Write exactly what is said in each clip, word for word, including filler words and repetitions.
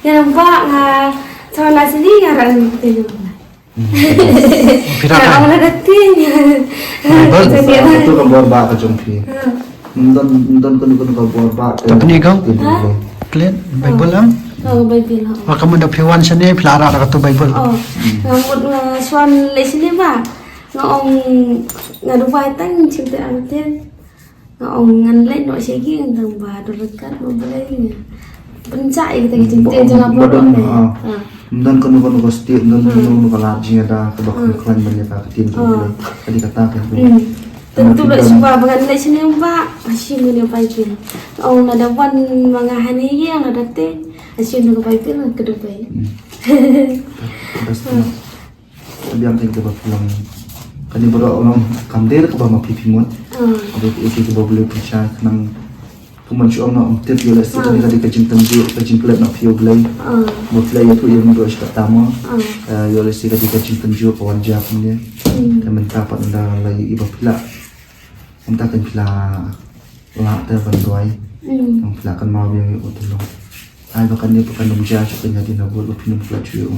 Nampak nga, so na sini nga ran tengok. Phi ran. Ong na dating. Baibl. Sa katu ka bor ba ka jong phi. Ndon, ndon kanu kanu ka bor ba. Tapi ni kau? Ha? Klet Baibl am? Oh, Baibl. Wa kamu da phi wan sini phi la rak da katu Baibl. Oh. Nga mut nga swan lei sini ba. Nga ong nga Dubai tang chim te am ten. Nga ong ngan leit noh sha ki ngan tang ba dur ryngkat ba balei nga. Pynjah ïa kita ki jingtien jong nga ba don. Ym don kano kano ka stieh, ym don kano kano ka lad jingïada kaba kham khlaiñ ban ïa ka ktien jong U Blei. Ka dei kata ka. Tentu leit shuwa ba ngan leit shane ba ha shuwa ngan ïa bai phi. Nga ong lada wan ma nga hangne ïa nga da teng ha shuwa ngan ïa bai phi ngan kdew bai. Best. Ka biang ka kaba phi long. Kane baroh long kam dei kaba ma phi phi mut. Ka dei ka iti kaba U Blei u pynshai khnang. Kumban shu ong nga ong tip ïa lehse kane ka dei ka jingtynjuh ka jingklet na phi ïa U Blei. Ba phi la ïathuh ïa nga baroh shi katta mo. Ïa lehse ka dei ka jingtynjuh ka wan jia kumne. Te mynta pat ynda la ïohi ba phi la. Mynta kan phi la lah te ban duwai. Kan phi la kynmaw ïa u te long. Ai ba kane ba kan ym jia shu kan ïa dei na bud ba phi nym phi la shu ïa u.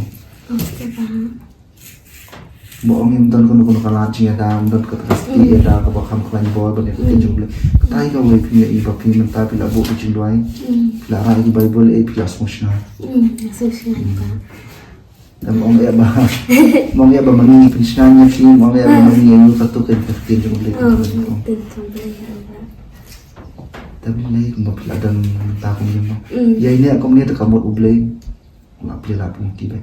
Ba ong ym don kano kano ka lad jingïada, ym don kata ka stieh ïada kaba kham khlaiñ bor ban ïa ka ktien jong U Blei. Katai kawei phi ïohi ba phi mynta phi la buh ka jingduwai. Phi la rai ïa ka Baibl, eh, phi la sngewsynei. Sngewsynei ba. Em ong eh ba. Ong eh ba ma ngi pynshna ïa phi, ong eh ba ma ngi ïa katu ka ktien jong U Blei. Te U Blei kumba phi la dang mynta kumne mo. Ïa ine kumne te ka mut U Blei. Nga phi la pung ti ba.